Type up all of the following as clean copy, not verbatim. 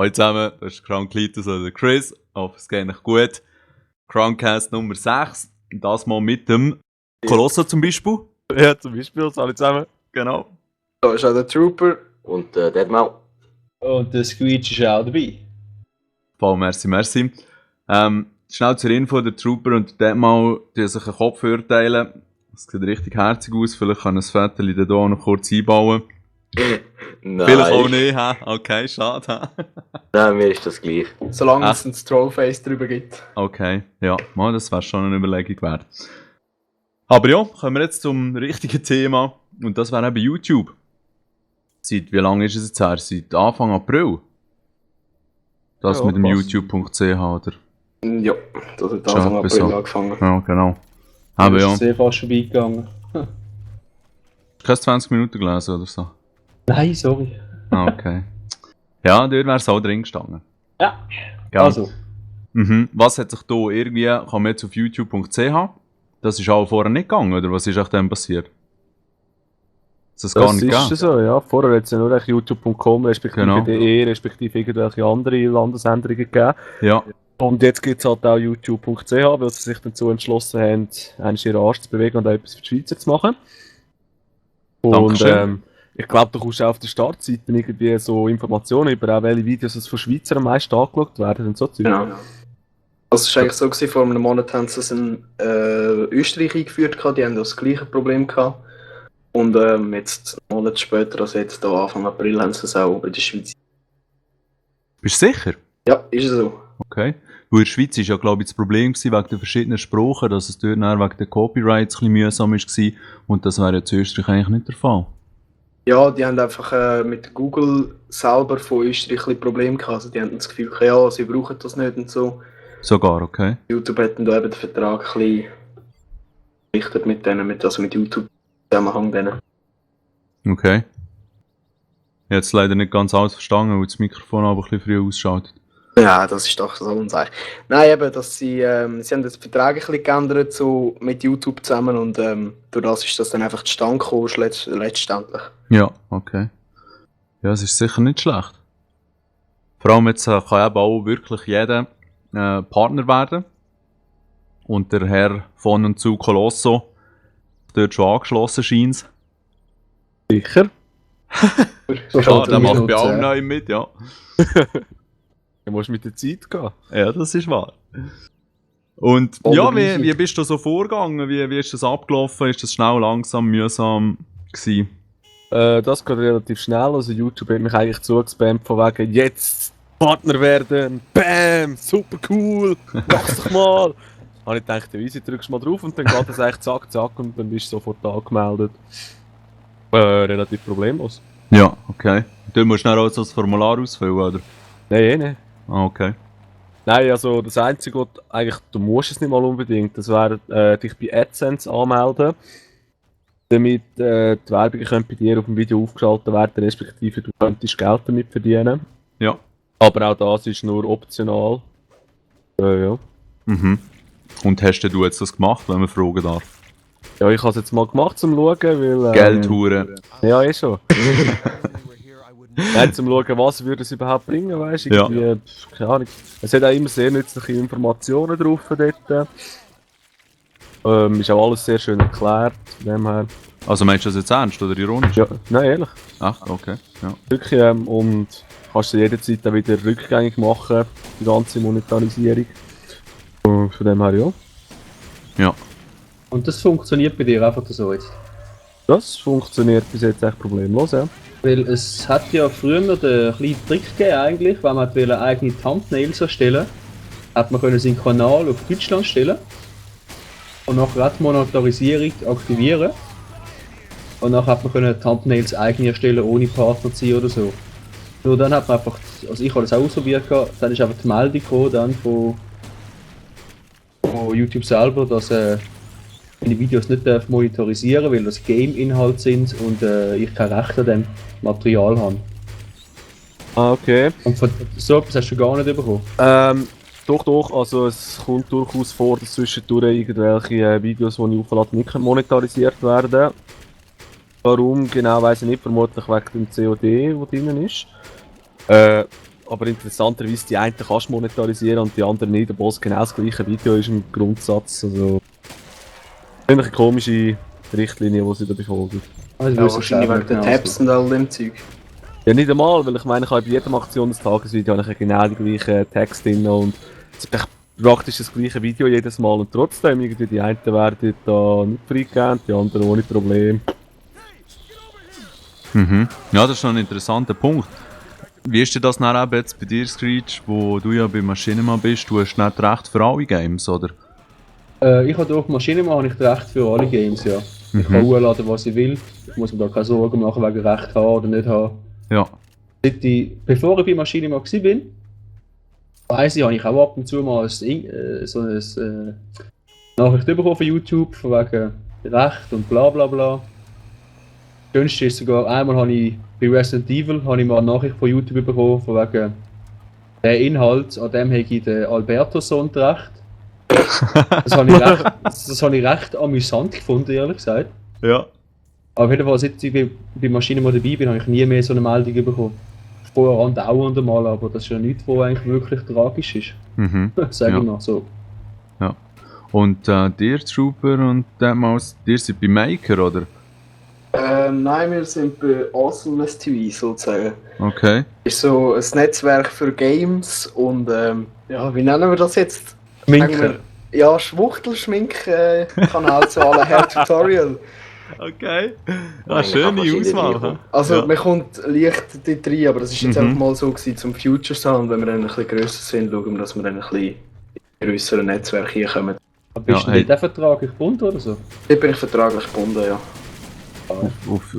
Hallo zusammen, das ist Crown Klitus oder Chris. Ich hoffe, es geht euch gut. Crowncast Nummer 6. Und das mal mit dem Colosso zum Beispiel. Ja, zum Beispiel, alle zusammen. Genau. Da ist auch der Trooper. Und der Mau. Und der Squeech ist auch dabei. Voll, merci. Schnell zur Info, der Trooper und der Deadmal die sich einen Kopf verurteilen. Das sieht richtig herzig aus, vielleicht kann ein Vettel da auch noch kurz einbauen. Nein. Vielleicht auch nicht, hä? Okay, schade, hä? Nein, mir ist das gleich. Solange es ein Trollface drüber gibt. Okay, ja, mal, das wäre schon eine Überlegung wert. Aber ja, kommen wir jetzt zum richtigen Thema. Und das wäre eben YouTube. Seit wie lange ist es jetzt her? Seit Anfang April? Das Ja, mit dem passt. youtube.ch, oder? Ja, das hat Schon Anfang etwas April so. angefangen. Ja, genau. Aber Das ja, ist sehr fast vorbeigegangen. keine 20 Minuten gelesen oder so. Nein, sorry. Ah, okay. Ja, dort wäre es auch drin gestanden. Ja, Gell? also. Was hat sich da irgendwie, kann man jetzt auf youtube.ch, das ist auch vorher nicht gegangen, oder was ist auch dann passiert? Ist das gar Das nicht ist gegangen? so, ja. Vorher hat es ja nur youtube.com, respektive Genau. .de, respektive irgendwelche andere Landesänderungen gegeben. Ja, Und jetzt gibt es halt auch youtube.ch, weil sie sich dazu entschlossen haben, eigentlich ihren Arsch zu bewegen und auch etwas für die Schweizer zu machen. Und Dankeschön. ich glaube, du kommst auch auf der Startseite irgendwie so Informationen über auch welche Videos von Schweizer am meisten angeschaut werden und so Zeug. Genau. Also es war eigentlich so, gewesen, vor einem Monat haben sie es in Österreich eingeführt, die haben das gleiche Problem gehabt. Und jetzt, einen Monat später, also jetzt hier Anfang April, haben sie es auch in der Schweiz. bist du sicher? Ja, ist es so. Okay. Weil in der Schweiz war ja, glaube ich, das Problem gewesen, wegen den verschiedenen Sprachen, dass es dort dann wegen den Copyrights ein bisschen mühsam war. Und das wäre jetzt in Österreich eigentlich nicht der Fall. Ja, die haben einfach mit Google selber von Österreich ein bisschen Probleme gehabt. Also die haben das Gefühl, ja, sie brauchen das nicht und so. Sogar, okay. YouTube hat dann da eben den Vertrag ein bisschen gerichtet mit denen, also mit YouTube Zusammenhang denen. Okay. Ich habe jetzt leider nicht ganz alles verstanden, weil das Mikrofon aber ein bisschen früh ausschaltet. Ja, das ist doch so unseich. Nein, eben, dass sie haben den Vertrag ein bisschen geändert, so mit YouTube zusammen und durch das ist das dann einfach zustande gekommen, letztendlich. Ja, okay. Ja, es ist sicher nicht schlecht. Vor allem jetzt kann eben auch wirklich jeder Partner werden. Und der Herr von und zu Colosso dort schon angeschlossen scheint. Sicher. Ja, der macht bei allen neu mit, ja. Du musst mit der Zeit gehen. Ja, das ist wahr. Und Oder ja, easy. wie bist du so vorgegangen? Wie ist das abgelaufen? Ist das schnell, langsam, mühsam gewesen? Das geht relativ schnell. Also YouTube hat mich eigentlich zugespammt von wegen jetzt Partner werden. Bam! Super cool! Mach's doch mal! Habe ich gedacht, ja, easy, drückst mal drauf und dann geht das eigentlich zack, zack und dann bist du sofort angemeldet. Relativ problemlos. Ja, okay. Du musst dann auch so das Formular ausfüllen, oder? Nein. Ah, okay. Nein, also das Einzige, was eigentlich, du musst es nicht mal unbedingt, das wäre dich bei AdSense anmelden, damit die Werbung könnte bei dir auf dem Video aufgeschaltet werden, respektive du könntest Geld damit verdienen. Ja. Aber auch das ist nur optional. Ja. Mhm. Und hast du jetzt das gemacht, wenn man fragen darf? Ja, ich habe es jetzt mal gemacht zum Schauen, weil... Geldhure. Ja, eh schon. Nein, zum Schauen, was würde es überhaupt bringen, weißt du? Ja. Irgendwie, keine Ahnung. Es hat auch immer sehr nützliche Informationen drauf dort. Ist auch alles sehr schön erklärt, von dem her. Also meinst du das jetzt ernst oder ironisch? Ja, nein, ehrlich. Ach, okay. Ja. Wirklich, und kannst du jederzeit auch wieder rückgängig machen, die ganze Monetarisierung. Und von dem her, ja. Ja. Und das funktioniert bei dir einfach so jetzt. Das funktioniert bis jetzt echt problemlos, ja. Weil es hat ja früher noch den kleinen Trick gegeben eigentlich, wenn man eigene Thumbnails erstellen hat man seinen Kanal auf Deutschland stellen und nachher die Monetarisierung aktivieren. Und dann hat man Thumbnails eigen erstellen, ohne Partner zu sein oder so. Nur dann hat man einfach, also ich habe das auch ausprobiert, dann ist einfach die Meldung gekommen dann von YouTube selber, dass meine Videos nicht monetarisieren darf, weil das Game-Inhalt sind und ich kein Recht an dem Material habe. Ah, okay. Und von so etwas hast du gar nicht bekommen. Doch, also es kommt durchaus vor, dass zwischendurch irgendwelche Videos, die ich auflade, nicht monetarisiert werden. Warum genau, weiss ich nicht, vermutlich wegen dem COD, der drin ist. aber interessanterweise die einen kannst du monetarisieren und die anderen nicht, obwohl es genau das gleiche Video ist im Grundsatz. Also ziemlich eine komische Richtlinie, die sie da befolgen. Also, Ja, wahrscheinlich wegen den Tabs und all dem Zeug. Ja, nicht einmal, weil ich meine, ich habe bei jedem Aktion des Tagesvideo habe ich genau die gleichen Text drin und es ist praktisch das gleiche Video jedes Mal und trotzdem irgendwie die einen werden da nicht freigegeben, die anderen ohne Problem. Mhm. Ja, das ist noch ein interessanter Punkt. Wie ist denn das dann eben jetzt bei dir, Screech, wo du ja bei Machinima bist? Du hast nicht recht für alle Games, oder? Ich habe auf Maschinenmann habe ich Recht für alle Games, ja. Ich kann hochladen, was ich will. Ich muss mir da keine Sorgen machen, wegen Recht haben oder nicht haben. Ja. Bevor ich bei Maschinenmann war, weiss ich, habe ich auch ab und zu mal so eine Nachricht bekommen von YouTube, von wegen Recht und bla bla bla. Das Schönste ist sogar, einmal habe ich bei Resident Evil habe ich mal eine Nachricht von YouTube bekommen, von wegen der Inhalt, an dem habe ich den Alberto-Sohn recht. Das habe ich recht amüsant gefunden, ehrlich gesagt. Ja. Aber auf jeden Fall, seit ich bei Maschinenmann dabei bin, habe ich nie mehr so eine Meldung bekommen. Vorher andauernd einmal, aber das ist ja nichts, was eigentlich wirklich tragisch ist. Mhm. Sag Ja. ich mal so. Ja. Und dir, Trooper und Deadmaus, dir sind bei Maker, oder? Nein, wir sind bei Awesomeness TV sozusagen. Okay. Ist so ein Netzwerk für Games und ja, wie nennen wir das jetzt? Schminken. Sagen wir, ja, Schwuchtelschmink-Kanal zu aller Hair Tutorial. Okay. Ja, schöne Auswahl. Also Ja. man kommt leicht dort rein, aber das ist jetzt Mhm. einfach mal so gewesen, zum Future Sound, wenn wir dann ein bisschen grösser sind, schauen wir, dass wir dann ein bisschen in grösseren Netzwerk hier kommen. Aber bist Ja, du hey. nicht vertraglich gebunden oder so? Dort bin ich vertraglich gebunden, ja.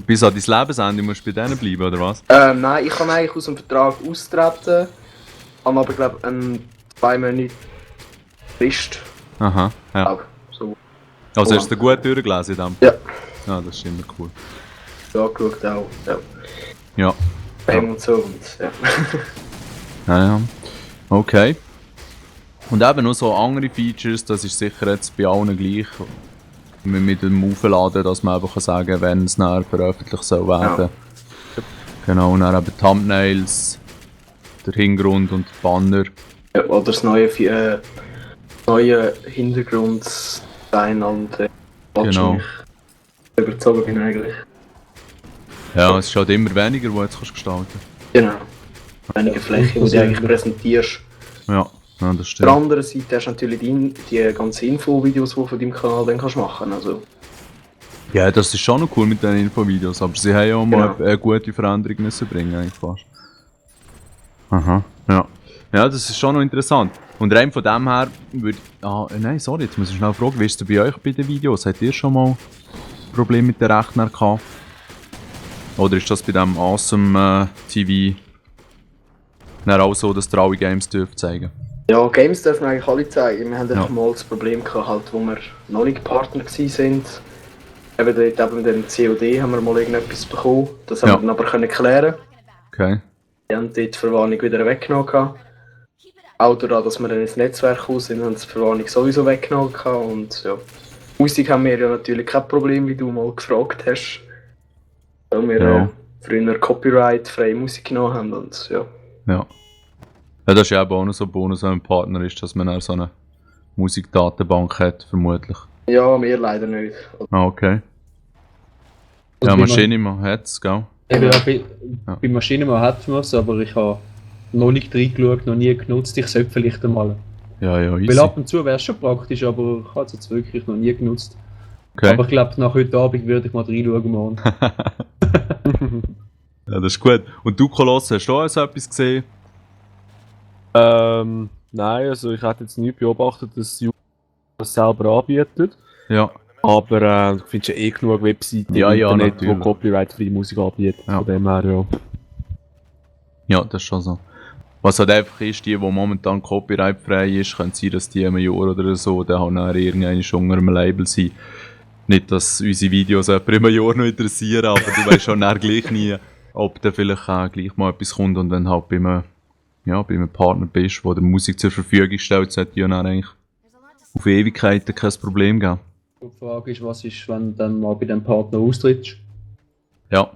Bis an dein Lebensende musst du bei denen bleiben, oder was? Nein, ich kann eigentlich aus dem Vertrag austreten, habe aber glaube ich 2 Monate Frist. Aha. Ja. Auch so Also hast du den gut durchgelesen in dem? Ja. Ja, das ist immer cool. angeschaut auch. Ja. Ja. Bang und so und ja. Ja, ja. Okay. Und eben noch so andere Features, das ist sicher jetzt bei allen gleich. Mit dem Aufladen, dass man einfach sagen kann, wenn es nachher veröffentlicht soll werden. Genau, und dann eben Thumbnails, der Hintergrund und die Banner. Ja, oder das neue Hintergrunddesign und Genau. überzogen bin eigentlich. Ja, es ist halt immer weniger, wo du jetzt gestalten Genau. Einige Flächen, die du eigentlich präsentierst. kannst. Ja, das Auf stimmt. der anderen Seite hast du natürlich die ganzen Infovideos, die du von deinem Kanal dann kannst machen. Also, Ja, das ist schon noch cool mit den Infovideos, aber sie haben ja auch mal Genau. eine gute Veränderung müssen bringen, eigentlich fast. Aha, ja. Ja, das ist schon noch interessant. Und rein von dem her würde nein, sorry, jetzt muss ich schnell fragen, wie ist es bei euch bei den Videos? Habt ihr schon mal Probleme mit den Rechnern gehabt? Oder ist das bei dem Awesome TV dann auch so, dass ihr alle Games dürft zeigen? ja, Games dürfen wir eigentlich alle zeigen. Wir haben Ja. einfach mal das Problem gehabt, halt, wo wir noch nicht Partner waren. Eben dort mit dem COD haben wir mal irgendetwas bekommen. Das haben Ja. wir dann aber können klären. Okay. Die haben dort die Verwarnung wieder weggenommen. Gehabt. Auch dadurch, dass wir dann ins Netzwerk raus sind, haben sie die Verwarnung sowieso weggenommen. Gehabt. Und ja, Musik haben wir ja natürlich kein Problem, wie du mal gefragt hast. Weil wir Ja. früher Copyright-freie Musik genommen haben. Und, ja. Ja. Ja, das ist ja auch noch so ein Bonus, wenn man Partner ist, dass man auch so eine Musikdatenbank hat, vermutlich. ja, wir leider nicht. Ah, okay. Also Ja, bei Maschinima hat es, gell? Ja, Ja. bei Maschinenmann hat man es, aber ich habe noch nicht reingeschaut, noch nie genutzt. Ich sollte vielleicht einmal. Ja, ja, Weil easy. ab und zu wäre es schon praktisch, aber ich habe es jetzt wirklich noch nie genutzt. Okay. Aber ich glaube, nach heute Abend würde ich mal reinschauen morgen. Ja, das ist gut. Und du, Koloss, hast du auch so etwas gesehen? Nein, also ich hätte jetzt nicht beobachtet, dass YouTube das selber anbietet. Ja. Aber du findest ja eh genug Webseiten Ja, im ja, Internet, die natürlich. copyright-freie Musik anbieten. Ja. Von dem her, ja. Ja, das ist schon so. Was halt einfach ist, die momentan copyrightfrei ist, könnte sein, dass die in einem Jahr oder so dann halt nachher irgendwann schon unter einem Label sind. Nicht, dass unsere Videos jemand in einem Jahr noch interessieren, aber du weißt schon nachher gleich nie, ob da vielleicht gleich mal etwas kommt und wenn du halt bei einem Partner bist, der dir Musik zur Verfügung stellt, sollte die ja dann eigentlich auf Ewigkeiten kein Problem geben. Die Frage ist, was ist, wenn du dann mal bei dem Partner austrittst? Ja.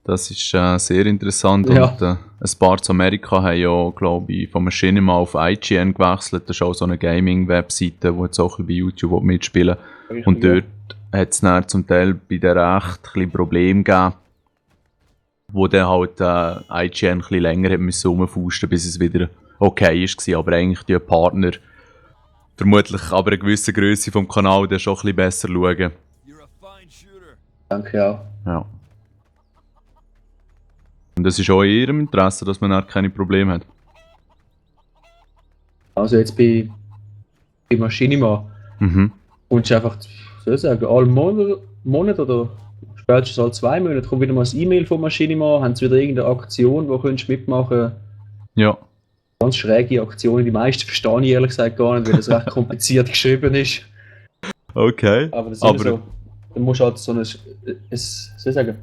Das ist sehr interessant. Ja. Und ein paar zu Amerika haben ja, glaube ich, von Machinima auf IGN gewechselt. Das ist auch so eine Gaming-Webseite, die jetzt auch ein bisschen bei YouTube mitspielen. Und dort hat es dann zum Teil bei der echt ein bisschen Probleme gegeben, wo dann halt IGN ein bisschen länger hat müssen rumfusten, bis es wieder okay war. Aber eigentlich die Partner, vermutlich aber eine gewisse Größe vom Kanal, der schon ein bisschen besser schauen. Danke auch. Ja. Und es ist auch in ihrem Interesse, dass man dann keine Probleme hat. Also jetzt bei Machinima Mhm. kommst du einfach, soll ich sagen, alle Monat oder spätestens alle 2 Monate kommt wieder mal ein E-Mail von Machinima, haben sie wieder irgendeine Aktion, wo du mitmachen. Ja. Ganz schräge Aktionen, die meisten verstehe ich ehrlich gesagt gar nicht, weil das recht kompliziert geschrieben ist. Okay. Aber das ist Aber- immer so. Du musst halt so ein soll ich sagen,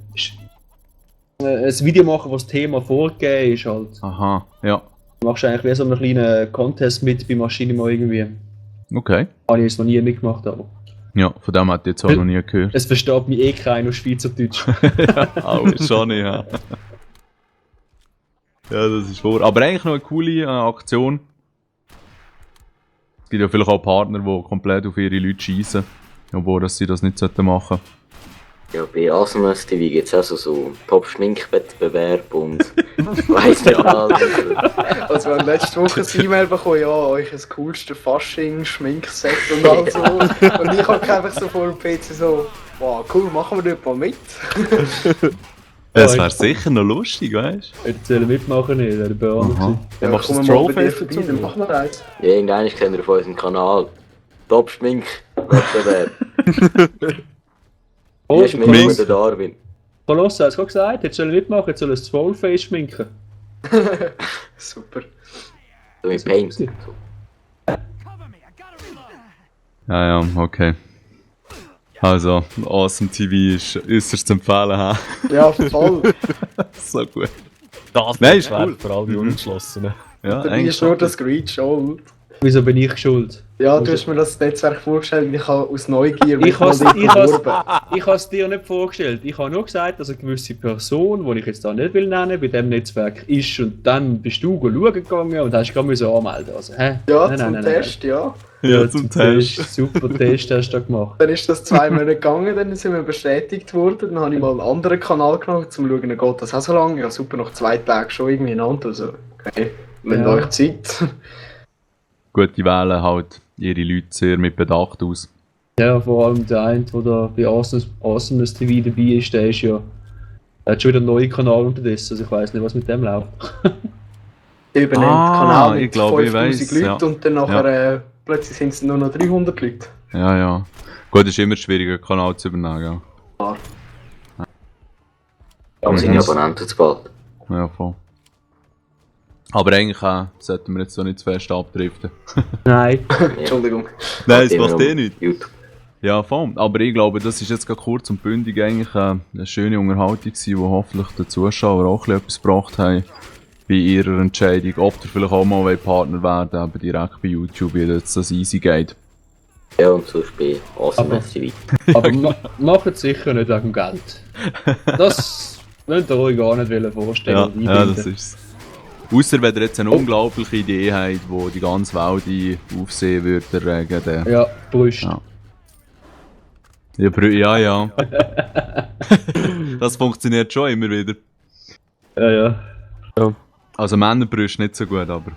ein Video machen, wo das Thema vorgegeben ist halt. Aha, ja. Du machst eigentlich wie so einen kleinen Contest mit bei Machinima irgendwie. Okay. Habe ich jetzt noch nie mitgemacht, aber Ja, von dem hat ich jetzt auch noch nie gehört. es versteht mich eh keiner auf Schweizerdeutsch. Auch schon nicht, ja. Ja, das ist wahr. Aber eigentlich noch eine coole Aktion. Es gibt ja vielleicht auch Partner, die komplett auf ihre Leute schießen, obwohl dass sie das nicht machen sollten. Ja, bei Awesomeness TV gibt es auch so Top-Schminkwettbewerb und weiss nicht alles. Also wir haben letzte Woche ein E-Mail bekommen, ja, euch das coolste Fasching-Schminkset und all so. Und ich hab einfach so vor dem PC so, wow, cool, machen wir dort mal mit. Das wäre sicher noch lustig, weißt du? Erzählen mitmachen nicht, der Burner. Aha. Dann machst du kommen das wir mal bei dir Trollfest vorbei, dazu. dann machen wir eins. Ja, irgendwann kennt ihr auf unserem Kanal. Top-Schminkwettbewerb. Oh, Wie schminkt Schmink. der Darwin? Kolossa hat es gerade gesagt, jetzt soll er mitmachen, jetzt soll er das Trollface schminken. Super. So mit Paint. So. Ja, ja, okay. Also, Awesome TV ist äußerst zu empfehlen, ha? Ja, voll. So gut. Das Nein, ist wär cool. für alle die Unentschlossenen. Ja, Dabei eigentlich ist nur schon. das Greed schuld. Wieso bin ich schuld? Ja, du hast mir das Netzwerk vorgestellt und ich habe aus Neugier Ich has- mal ich has- beworben. Ich habe es dir nicht vorgestellt. Ich habe nur gesagt, dass eine gewisse Person, die ich jetzt da nicht will nennen, bei diesem Netzwerk ist. Und dann bist du schauen gegangen und hast gerade anmelden. Also, hä? Ja, Nein, zum nein, nein, Test, ja. Ja, zum Test. Super Test hast du da gemacht. Dann ist das 2 Monate gegangen, dann sind wir bestätigt worden. Dann habe ich mal einen anderen Kanal genommen, um zu schauen, geht das auch so lange? Ja, super, nach 2 Tagen schon irgendwie in Hand. Also, okay, wenn Ja. euch Zeit. Gut, die wählen halt ihre Leute sehr mit Bedacht aus. Ja, vor allem der eine, der da bei Awesomeness TV dabei ist, der ist ja. Der hat schon wieder einen neuen Kanal unterdessen. Also ich weiß nicht, was mit dem läuft. Der übernimmt Ah, den Kanal mit ich glaube, ich 5000 weiss, Leuten ja. und dann nachher plötzlich sind es nur noch 300 Leute. Ja, ja. Gut, es ist immer schwieriger, einen Kanal zu übernehmen, ja. Aber seine Abonnenten zu bald. Ja, voll. Aber eigentlich sollten wir jetzt so nicht zu fest abdriften. Nein. Entschuldigung. Nein, es Immer macht noch eh nichts. YouTube. Ja, voll. Aber ich glaube, das ist jetzt gerade kurz und bündig eigentlich eine schöne Unterhaltung gewesen, die hoffentlich den Zuschauern auch ein bisschen etwas gebracht haben bei ihrer Entscheidung, ob ihr vielleicht auch mal Partner werden, aber direkt bei YouTube, wie jetzt das easy geht. Ja, und sonst bei Awesomeness TV. Aber macht es sicher nicht wegen Geld. Das könnt ihr euch gar nicht vorstellen. Ja, und ja, einbilden. das ist es. Ausser wenn ihr jetzt eine unglaubliche Idee habt, die die ganze Welt in Aufsehen würde erregen, dann... Ja, Brüste. Ja. Ja, ja. Das funktioniert schon immer wieder. Ja, ja. Also Männerbrüste nicht so gut, aber...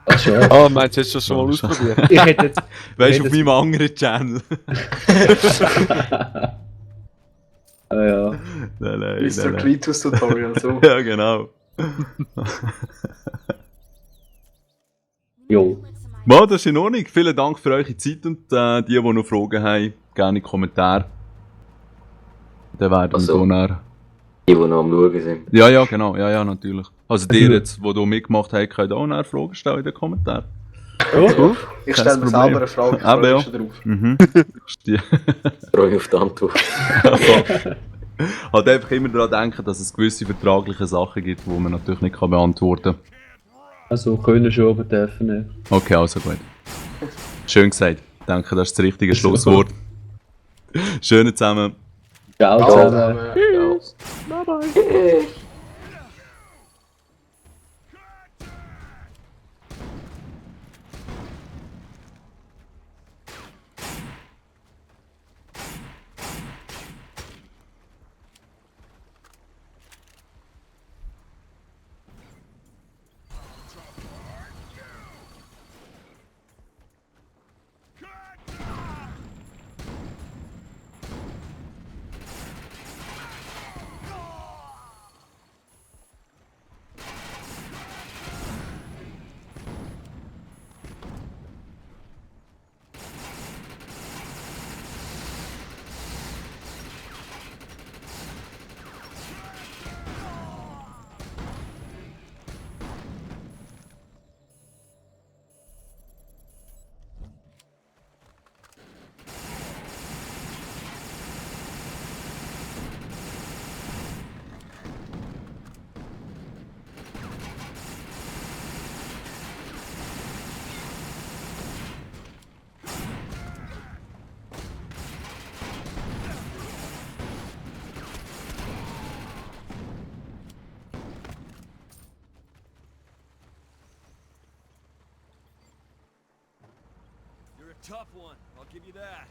Ach schon. Ah, meinst du, hast du das schon mal ausprobiert? Ich hätte jetzt. Weißt du, das- auf meinem anderen Channel. Ja. Nein, nein, Mr. nein. Cletus Tutorial, so. Ja, genau. Jo. Ja, das ist in Ordnung. Vielen Dank für eure Zeit und die noch Fragen haben, gerne in die Kommentare. Dann werden wir Also. dann... Die noch am Schauen sind. Ja, ja, genau. Ja, ja, natürlich. Also dir jetzt, die du mitgemacht hast, könnt auch nachher Fragen stellen in den Kommentaren. Ich Kein stelle mir Problem. selber eine Frage, ich Aber freue ja. mich schon drauf. Mhm. Die- Freue mich auf die Antwort. Halt einfach immer daran denken, dass es gewisse vertragliche Sachen gibt, die man natürlich nicht beantworten kann. Also können schon, aber dürfen nicht. Okay, also gut. Schön gesagt. Ich denke, das ist das richtige Schlusswort. Schönen zusammen. Ciao Ciao zusammen. zusammen. Ja. You're a tough one, I'll give you that.